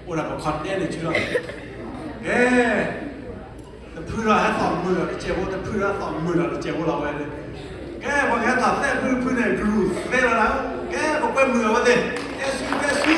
အိၣ်ဒၣ်ပခီၣ်ဒဲန့ၣ်ဆူလီၤ. ကဲ, တဖုဒီးဟဲသီၣ်မုာ်ဒီးတစဲးဖိ, တဖုဒီးဟဲသီၣ်မုာ်ဒီးတစဲးဖိလီၤဝဲန့ၣ်. ကဲ, ပှၤကဟဲသီၣ်သဲဖုတဖုန့ၣ် ကရူၢ်သဲလီၤနၤ. ကဲ, ပကွဲမုာ်အဝဲသ့ၣ်, တဲဆူတဲဆူ.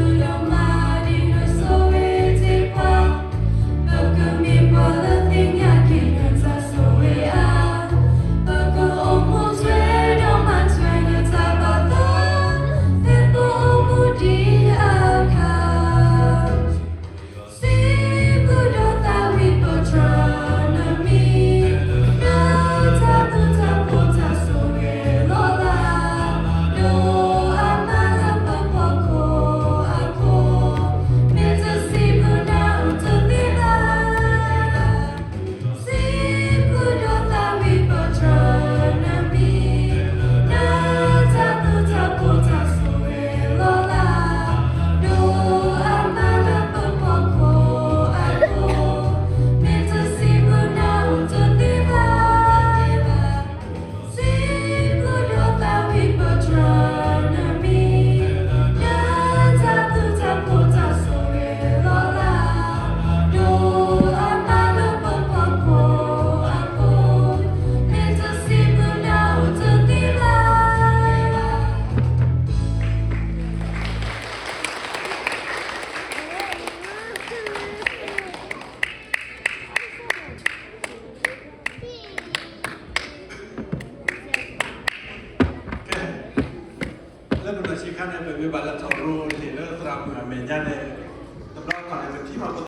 လၢပနီၢ်ဆံးခါန့ၣ် ပမ့ၢ်ဘၣ်လဲၤထီၣ်ရိၤလံာ်လၢသရၣ်မုၣ်အမဲာ်ညါန့ၣ်, တဘျီခီန့ၣ် ပထံၣ်ဘၣ်ပ